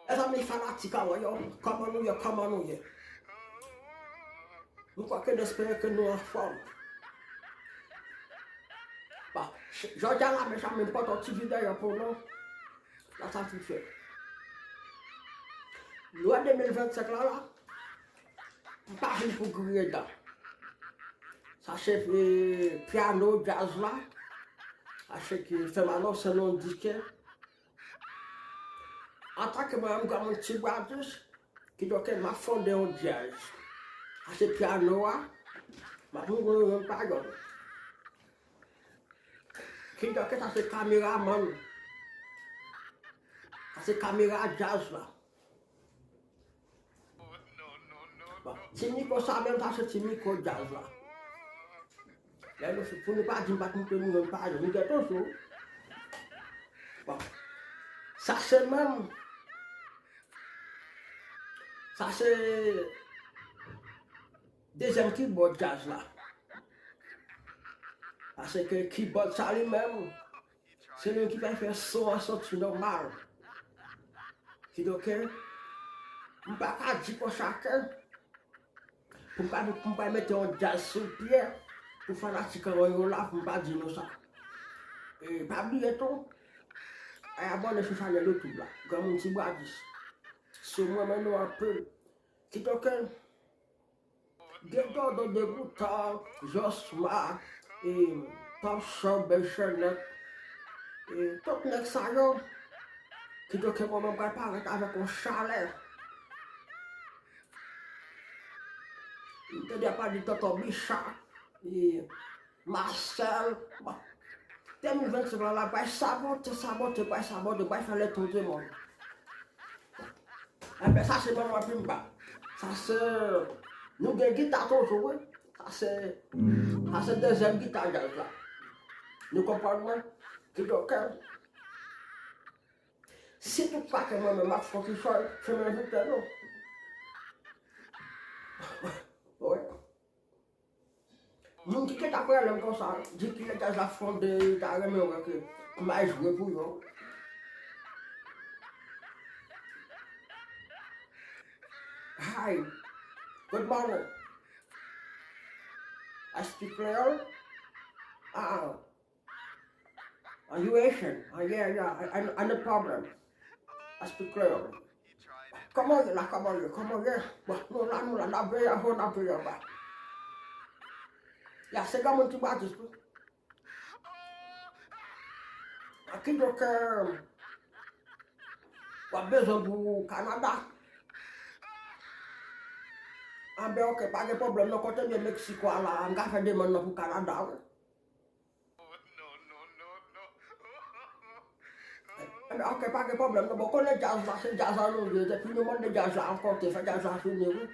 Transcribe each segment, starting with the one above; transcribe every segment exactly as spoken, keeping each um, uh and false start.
Mezanmi, fanatik a mwen yo, kòman nou ye, kòman nou ye? Nou kwè ke n espere ke nou anfòm. Bon, jodi a la, mezanmi, m pote yon ti videyo pou nou. La sa ti fè. Nou an de mil vennsenk la, la, m pa vin pou griye dan. Sa se, e, pyano djaz la. Sa se ki fè m anonse nou di ke antanke mwen menm, Granmoun Ti Bradis, kidonk m ap fonde yon djaz. Sa se pyano a, m ap mouri yon pa yon. Kidonk sa se kameramann. Sa se kamera djaz la. Bon, ti mikwo sa menm, sa se ti mikwo djaz la. Lè nou, pou nou pa di m pa t montre nou menm pa nou gen toujou. Bon, sa se menm, sa se dezyèm kibòd djaz la. Paske kibòd sa li menm, se li ki fè fè son an soti nòmal. Kidonk, m pa ka di konsa ke pou m pa, pou m pa mete yon djaz sou pye pou fanatik an mwen yo la, pou m pa di nou sa. E pa bliye tou, al abòne sou chanèl YouTube la, Granmoun Ti Bradis. Si w renmen nou anpil, kidonk, gen Dodo Degoutan, Josma, e, Top Shop, Bèl Chènèt, e, tout nèg sa yo, kidonk mwen menm pral parèt avèk yon chalè. M tande ap pale de Tonton Bicha, e, Marcel. Bon. De mil vennsenk la, la, bay sabote, sabote, bay sabote, bay fè le tour du monde. Enben, sa se manman Pimba. Sa se, nou gen gita toujou, wi. Sa se, sa se dezyèm gita djaz la. Nou konprann mwen? Kidonk, si tout pa ke mwen menm ap fè ti fè, se mwen envite nou. Wi. Moun ki te t ap rele m konsa, di kilè djaz la fonde, ta renmen wè ke m al jwe pou yo. Hi, good morning. I speak Creole. Ah, are you Asian? Ah, yeah, yeah, I, I, I no problem. I speak Creole. Kòman w ye la, kòman w ye, kòman w ye? Bon, nou la, nou la, n ap veye anwo, n ap veye anba. Ya, se granmoun ki bradis tou. Kidonk, w ap bezwen pou Kanada. Anben, oke, pa gen pwoblèm non, kote m ye Meksiko a la, m ka fè demann nan pou Kanada, wi. Enben, oke, pa gen pwoblèm non. Bon, konnen djaz la, se djaz an nou ye. Depi nou mande djaz la ankò, te fè djaz la fini, wi.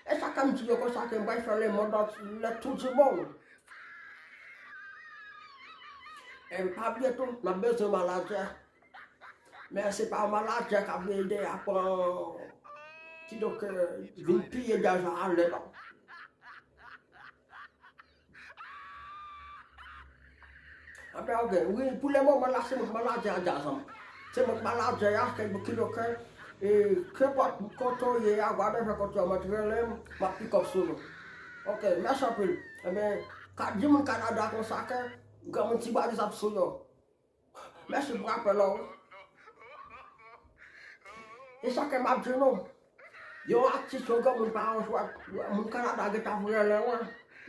E sa k fè m di yo konsa ke m pral fè le monde entier, le tour du monde. E pa bliye tou, n ap bezwen manadjè. Men se pa manadjè k ap ede a pran, kidonk, vin piye djaz la ale non. Anben, oke. Wi, pou le moman la, se mwen k manadjè a djaz la. Se mwen k manadjè a, ke, kidonk, e, kenpòt kote w ye a, whatever kote w ye, mwen rele m, m ap pick up sou nou. Oke, mèsi anpil. Enben, ka di moun Kanada konsa ke granmoun Ti Bradis ap sou yo. Mèsi pou rapèl la, wi. E sa ke m ap di nou, yon atis, yon granmoun pa yon jwèt, moun Kanada gentan ap rele mwen,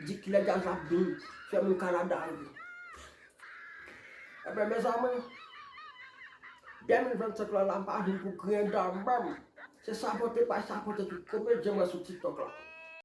di kilè djaz la ap vin fè moun Kanada ri. Enben, mezanmi, de mil vennsenk la, la, m pa vin pou griyen dan menm. Se sapote bay sapote ki komedyen mwen sou TikTok la.